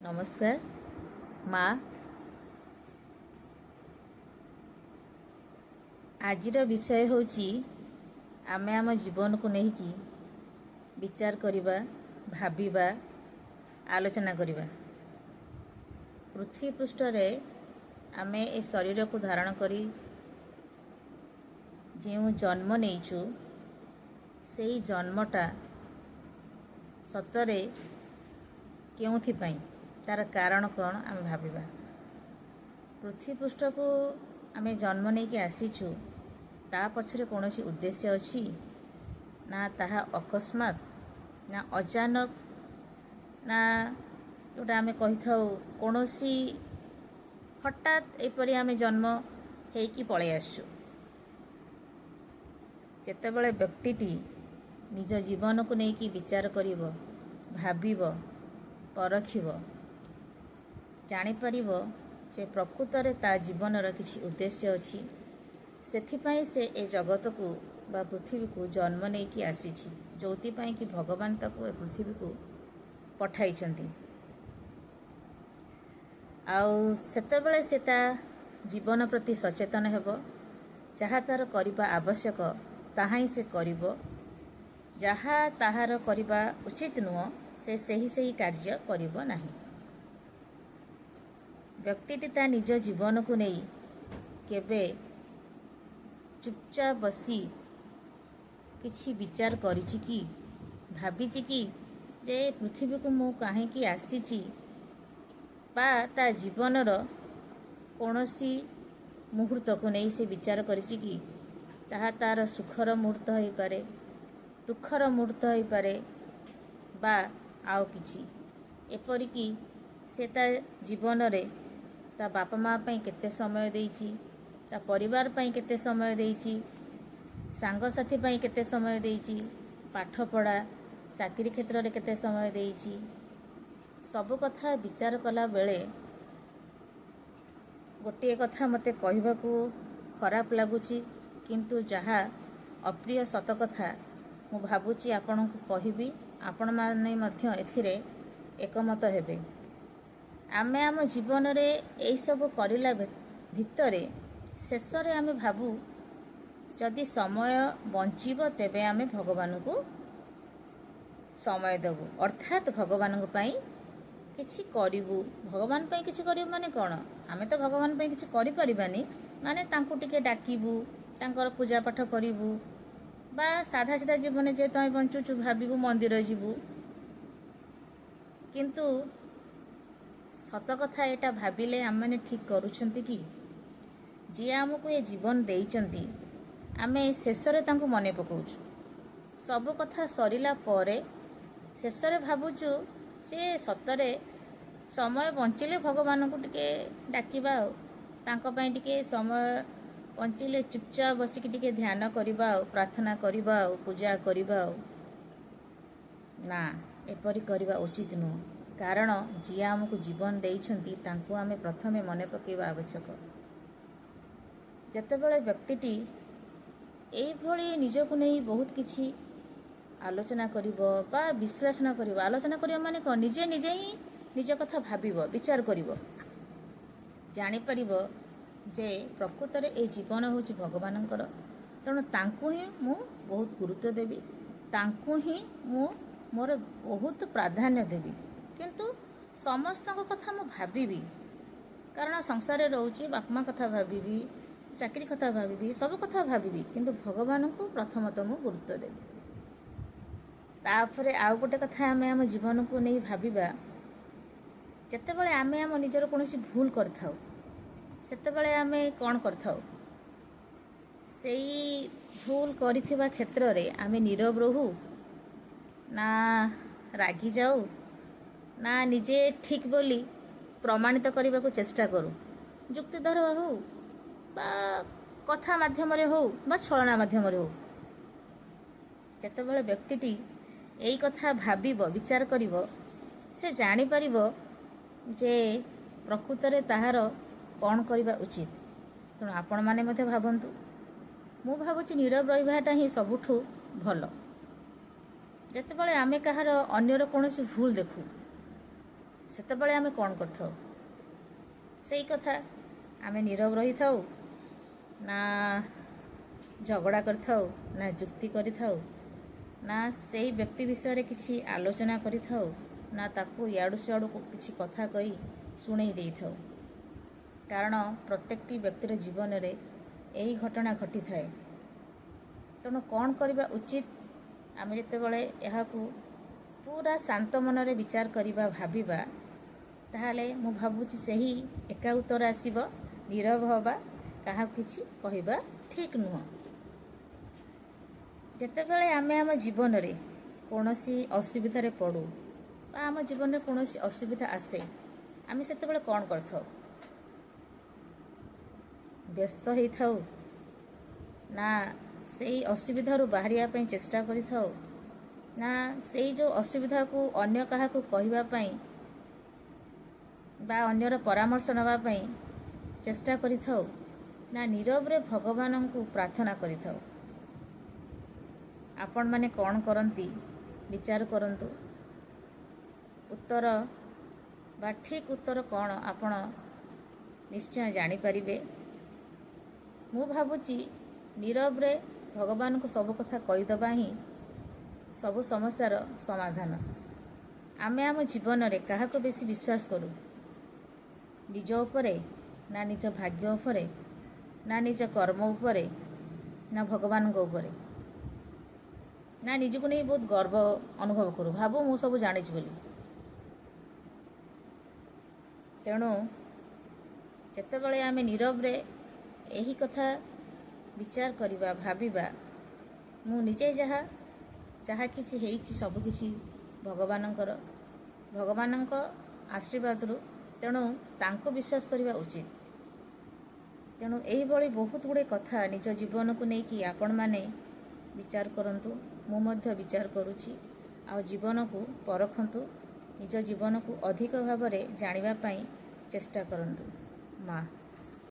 ନମସ୍କାର ମା। ଆଜିର ବିଷୟ ହେଉଛି ଆମେ ଆମ ଜୀବନକୁ ନେଇକି ବିଚାର କରିବା, ଭାବିବା, ଆଲୋଚନା କରିବା। ପୃଥିବୀ ପୃଷ୍ଠରେ ଆମେ ଏ ଶରୀରକୁ ଧାରଣ କରି ଯେଉଁ ଜନ୍ମ ନେଇଛୁ, ସେଇ ଜନ୍ମଟା ସତରେ କେଉଁଥିପାଇଁ, ତା'ର କାରଣ କ'ଣ ଆମେ ଭାବିବା। ପୃଥିବୀ ପୃଷ୍ଠକୁ ଆମେ ଜନ୍ମ ନେଇକି ଆସିଛୁ, ତା ପଛରେ କୌଣସି ଉଦ୍ଦେଶ୍ୟ ଅଛି ନା ତାହା ଅକସ୍ମାତ ନା ଅଚାନକ ନା ଯେଉଁଟା ଆମେ କହିଥାଉ କୌଣସି ହଠାତ୍ ଏପରି ଆମେ ଜନ୍ମ ହେଇକି ପଳେଇ ଆସିଛୁ। ଯେତେବେଳେ ବ୍ୟକ୍ତିଟି ନିଜ ଜୀବନକୁ ନେଇକି ବିଚାର କରିବ, ଭାବିବ, ପରଖିବ, ଜାଣିପାରିବ ଯେ ପ୍ରକୃତରେ ତା ଜୀବନର କିଛି ଉଦ୍ଦେଶ୍ୟ ଅଛି, ସେଥିପାଇଁ ସେ ଏ ଜଗତକୁ ବା ପୃଥିବୀକୁ ଜନ୍ମ ନେଇକି ଆସିଛି, ଯେଉଁଥିପାଇଁ କି ଭଗବାନ ତାକୁ ଏ ପୃଥିବୀକୁ ପଠାଇଛନ୍ତି। ଆଉ ସେତେବେଳେ ସେ ତା ଜୀବନ ପ୍ରତି ସଚେତନ ହେବ, ଯାହା ତାର କରିବା ଆବଶ୍ୟକ ତାହା ହିଁ ସେ କରିବ, ଯାହା ତାହାର କରିବା ଉଚିତ ନୁହଁ ସେ ସେହି ସେହି କାର୍ଯ୍ୟ କରିବ ନାହିଁ। ବ୍ୟକ୍ତିଟି ତା ନିଜ ଜୀବନକୁ ନେଇ କେବେ ଚୁପଚାପ ବସି କିଛି ବିଚାର କରିଛି କି, ଭାବିଛି କି ଯେ ପୃଥିବୀକୁ ମୁଁ କାହିଁକି ଆସିଛି, ବା ତା ଜୀବନର କୌଣସି ମୁହୂର୍ତ୍ତକୁ ନେଇ ସେ ବିଚାର କରିଛି କି? ତାହା ତାର ସୁଖର ମୁହୂର୍ତ୍ତ ହୋଇପାରେ, ଦୁଃଖର ମୁହୂର୍ତ୍ତ ହୋଇପାରେ ବା ଆଉ କିଛି। ଏପରିକି ସେ ତା ଜୀବନରେ ତା ବାପା ମା ପାଇଁ କେତେ ସମୟ ଦେଇଛି, ତା ପରିବାର ପାଇଁ କେତେ ସମୟ ଦେଇଛି, ସାଙ୍ଗସାଥି ପାଇଁ କେତେ ସମୟ ଦେଇଛି, ପାଠପଢ଼ା ଚାକିରି କ୍ଷେତ୍ରରେ କେତେ ସମୟ ଦେଇଛି, ସବୁ କଥା ବିଚାର କଲା ବେଳେ ଗୋଟିଏ କଥା ମୋତେ କହିବାକୁ ଖରାପ ଲାଗୁଛି, କିନ୍ତୁ ଯାହା ଅପ୍ରିୟ ସତ କଥା ମୁଁ ଭାବୁଛି ଆପଣଙ୍କୁ କହିବି, ଆପଣମାନେ ମଧ୍ୟ ଏଥିରେ ଏକମତ ହେବେ। ଆମେ ଆମ ଜୀବନରେ ଏଇସବୁ କରିଲା ଭିତରେ ଶେଷରେ ଆମେ ଭାବୁ ଯଦି ସମୟ ବଞ୍ଚିବ ତେବେ ଆମେ ଭଗବାନଙ୍କୁ ସମୟ ଦେବୁ, ଅର୍ଥାତ୍ ଭଗବାନଙ୍କ ପାଇଁ କିଛି କରିବୁ। ଭଗବାନ ପାଇଁ କିଛି କରିବୁ ମାନେ କ'ଣ? ଆମେ ତ ଭଗବାନ ପାଇଁ କିଛି କରିପାରିବାନି, ମାନେ ତାଙ୍କୁ ଟିକେ ଡାକିବୁ, ତାଙ୍କର ପୂଜା ପାଠ କରିବୁ, ବା ସାଧା ସିଧା ଜୀବନ ଯେହେତୁ ଆମେ ବଞ୍ଚୁଛୁ ଭାବିବୁ ମନ୍ଦିର ଯିବୁ। କିନ୍ତୁ ସତ କଥା ଏଇଟା ଭାବିଲେ ଆମେମାନେ ଠିକ୍ କରୁଛନ୍ତି କି? ଯିଏ ଆମକୁ ଏ ଜୀବନ ଦେଇଛନ୍ତି ଆମେ ଶେଷରେ ତାଙ୍କୁ ମନେ ପକାଉଛୁ। ସବୁ କଥା ସରିଲା ପରେ ଶେଷରେ ଭାବୁଛୁ ଯେ ସତରେ ସମୟ ବଞ୍ଚିଲେ ଭଗବାନଙ୍କୁ ଟିକେ ଡାକିବା, ଆଉ ତାଙ୍କ ପାଇଁ ଟିକେ ସମୟ ବଞ୍ଚିଲେ ଚୁପଚାପ ବସିକି ଟିକେ ଧ୍ୟାନ କରିବା, ଆଉ ପ୍ରାର୍ଥନା କରିବା, ଆଉ ପୂଜା କରିବା। ଆଉ ନା, ଏପରି କରିବା ଉଚିତ ନୁହଁ। କାରଣ ଯିଏ ଆମକୁ ଜୀବନ ଦେଇଛନ୍ତି ତାଙ୍କୁ ଆମେ ପ୍ରଥମେ ମନେ ପକାଇବା ଆବଶ୍ୟକ। ଯେତେବେଳେ ବ୍ୟକ୍ତିଟି ଏଇଭଳି ନିଜକୁ ନେଇ ବହୁତ କିଛି ଆଲୋଚନା କରିବ ବା ବିଶ୍ଳେଷଣ କରିବ, ଆଲୋଚନା କରିବ ମାନେ କ'ଣ, ନିଜେ ନିଜେ ହିଁ ନିଜ କଥା ଭାବିବ, ବିଚାର କରିବ, ଜାଣିପାରିବ ଯେ ପ୍ରକୃତରେ ଏ ଜୀବନ ହେଉଛି ଭଗବାନଙ୍କର, ତେଣୁ ତାଙ୍କୁ ହିଁ ମୁଁ ବହୁତ ଗୁରୁତ୍ୱ ଦେବି, ତାଙ୍କୁ ହିଁ ମୁଁ ମୋର ବହୁତ ପ୍ରାଧାନ୍ୟ ଦେବି। କିନ୍ତୁ ସମସ୍ତଙ୍କ କଥା ମୁଁ ଭାବିବି, କାରଣ ସଂସାରରେ ରହୁଛି, ବାପା ମା କଥା ଭାବିବି, ଚାକିରି କଥା ଭାବିବି, ସବୁ କଥା ଭାବିବି, କିନ୍ତୁ ଭଗବାନଙ୍କୁ ପ୍ରଥମତଃ ମୁଁ ଗୁରୁତ୍ୱ ଦେବି। ତାପରେ ଆଉ ଗୋଟେ କଥା ଆମେ ଆମ ଜୀବନକୁ ନେଇ ଭାବିବା, ଯେତେବେଳେ ଆମେ ଆମ ନିଜର କୌଣସି ଭୁଲ କରିଥାଉ ସେତେବେଳେ ଆମେ କ'ଣ କରିଥାଉ? ସେଇ ଭୁଲ କରିଥିବା କ୍ଷେତ୍ରରେ ଆମେ ନୀରବ ରହୁ ନା ରାଗି ଯାଉ ନା ନିଜେ ଠିକ୍ ବୋଲି ପ୍ରମାଣିତ କରିବାକୁ ଚେଷ୍ଟା କରୁ, ଯୁକ୍ତିଧର ହଉ ବା କଥା ମାଧ୍ୟମରେ ହଉ ବା ଛଳନା ମାଧ୍ୟମରେ ହଉ। ଯେତେବେଳେ ବ୍ୟକ୍ତିଟି ଏଇ କଥା ଭାବିବ, ବିଚାର କରିବ, ସେ ଜାଣିପାରିବ ଯେ ପ୍ରକୃତରେ ତାହାର କ'ଣ କରିବା ଉଚିତ। ତେଣୁ ଆପଣମାନେ ମଧ୍ୟ ଭାବନ୍ତୁ। ମୁଁ ଭାବୁଛି ନୀରବ ରହିବାଟା ହିଁ ସବୁଠୁ ଭଲ। ଯେତେବେଳେ ଆମେ କାହାର ଅନ୍ୟର କୌଣସି ଭୁଲ ଦେଖୁ ସେତେବେଳେ ଆମେ କ'ଣ କରିଥାଉ? ସେଇ କଥା, ଆମେ ନୀରବ ରହିଥାଉ ନା ଝଗଡ଼ା କରିଥାଉ, ନା ଯୁକ୍ତି କରିଥାଉ, ନା ସେଇ ବ୍ୟକ୍ତି ବିଷୟରେ କିଛି ଆଲୋଚନା କରିଥାଉ, ନା ତାକୁ ଇଆଡ଼ୁ ସିଆଡ଼ୁ କିଛି କଥା କହି ଶୁଣେଇ ଦେଇଥାଉ। କାରଣ ପ୍ରତ୍ୟେକଟି ବ୍ୟକ୍ତିର ଜୀବନରେ ଏହି ଘଟଣା ଘଟିଥାଏ। ତେଣୁ କ'ଣ କରିବା ଉଚିତ? ଆମେ ଯେତେବେଳେ ଏହାକୁ ପୁରା ଶାନ୍ତ ମନରେ ବିଚାର କରିବା, ଭାବିବା, ତାହେଲେ ମୁଁ ଭାବୁଛି ସେହି ଏକା ଉତ୍ତର ଆସିବ, ନୀରବ ହେବା, କାହାକୁ କିଛି କହିବା ଠିକ୍ ନୁହଁ। ଯେତେବେଳେ ଆମେ ଆମ ଜୀବନରେ କୌଣସି ଅସୁବିଧାରେ ପଡ଼ୁ ବା ଆମ ଜୀବନରେ କୌଣସି ଅସୁବିଧା ଆସେ, ଆମେ ସେତେବେଳେ କ'ଣ କରିଥାଉ? ବ୍ୟସ୍ତ ହେଇଥାଉ ନା ସେଇ ଅସୁବିଧାରୁ ବାହାରିବା ପାଇଁ ଚେଷ୍ଟା କରିଥାଉ, ନା ସେଇ ଯେଉଁ ଅସୁବିଧାକୁ ଅନ୍ୟ କାହାକୁ କହିବା ପାଇଁ ବା ଅନ୍ୟର ପରାମର୍ଶ ନେବା ପାଇଁ ଚେଷ୍ଟା କରିଥାଉ, ନା ନୀରବରେ ଭଗବାନଙ୍କୁ ପ୍ରାର୍ଥନା କରିଥାଉ? ଆପଣମାନେ କ'ଣ କରନ୍ତି, ବିଚାର କରନ୍ତୁ। ଉତ୍ତର ବା ଠିକ୍ ଉତ୍ତର କ'ଣ ଆପଣ ନିଶ୍ଚୟ ଜାଣିପାରିବେ। ମୁଁ ଭାବୁଛି ନୀରବରେ ଭଗବାନଙ୍କୁ ସବୁ କଥା କହିଦେବା ହିଁ ସବୁ ସମସ୍ୟାର ସମାଧାନ। ଆମେ ଆମ ଜୀବନରେ କାହାକୁ ବେଶୀ ବିଶ୍ୱାସ କରୁ? ନିଜ ଉପରେ, ନା ନିଜ ଭାଗ୍ୟ ଉପରେ, ନା ନିଜ କର୍ମ ଉପରେ, ନା ଭଗବାନଙ୍କ ଉପରେ, ନା ନିଜକୁ ନେଇ ବହୁତ ଗର୍ବ ଅନୁଭବ କରୁ, ଭାବୁ ମୁଁ ସବୁ ଜାଣିଛି ବୋଲି? ତେଣୁ ଯେତେବେଳେ ଆମେ ନୀରବରେ ଏହି କଥା ବିଚାର କରିବା, ଭାବିବା, ମୁଁ ନିଜେ ଯାହା ଯାହା କିଛି ହେଇଛି ସବୁକିଛି ଭଗବାନଙ୍କ ଆଶୀର୍ବାଦରୁ, ତେଣୁ ତାଙ୍କୁ ବିଶ୍ୱାସ କରିବା ଉଚିତ। ତେଣୁ ଏହିଭଳି ବହୁତ ଗୁଡ଼ିଏ କଥା ନିଜ ଜୀବନକୁ ନେଇକି ଆପଣମାନେ ବିଚାର କରନ୍ତୁ। ମୁଁ ମଧ୍ୟ ବିଚାର କରୁଛି। ଆଉ ଜୀବନକୁ ପରଖନ୍ତୁ, ନିଜ ଜୀବନକୁ ଅଧିକ ଭାବରେ ଜାଣିବା ପାଇଁ ଚେଷ୍ଟା କରନ୍ତୁ ମା।